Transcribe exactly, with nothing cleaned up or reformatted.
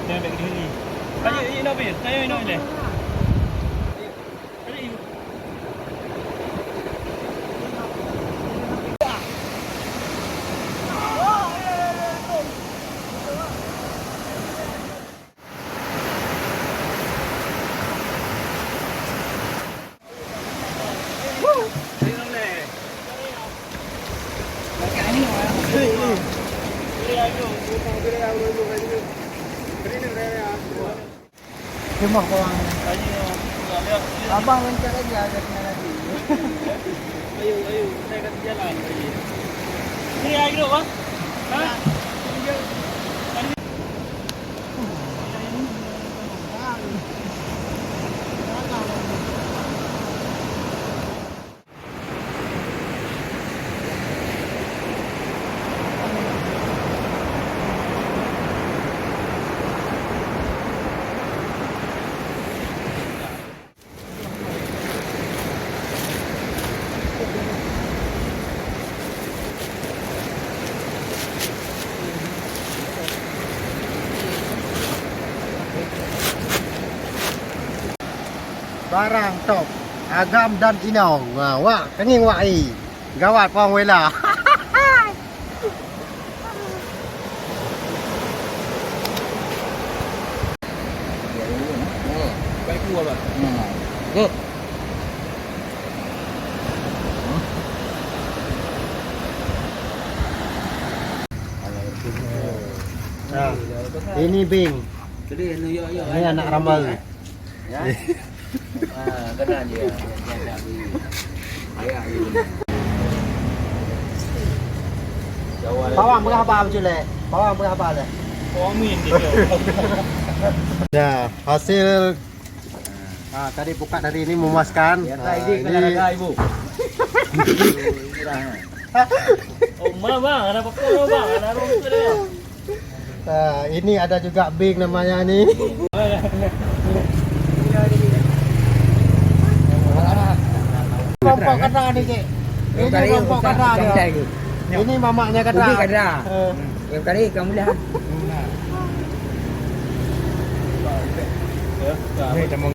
Ayo, ayo, Nabil. Ayo, ayo, ayo. Teumoh bawang. Abang loncat lagi, ada kena lagi. Ayo, ayo, saya kasih jalan. Ini air dulu, Bang. Ha? Barang top, agam dan inong. Ha, wak, kenging wak i. Gawat pawang wela. Baik dua, Bang. Hmm. Good. Nah, ini Bing. Ini anak rambau. Ya. Ah, kena dia. Ayak dia. Bawang berapa, Abang Cule? Bawang berapa le? Bawang min dia. Nah, hasil, ah, tadi buka dari ini memuaskan. Ya, nah, ini kena ini raga, Ibu. Oh, ma, Bang, ada apa kau, Bang? Ada apa kau, Bang? Ah, ini ada juga Bing namanya ni. Kelompok Kadra ni, Cik. Ini kelompok Kadra dia. Ini mamaknya Kadra. Ubi Kadra. Eh. Yang kali kamu lihat.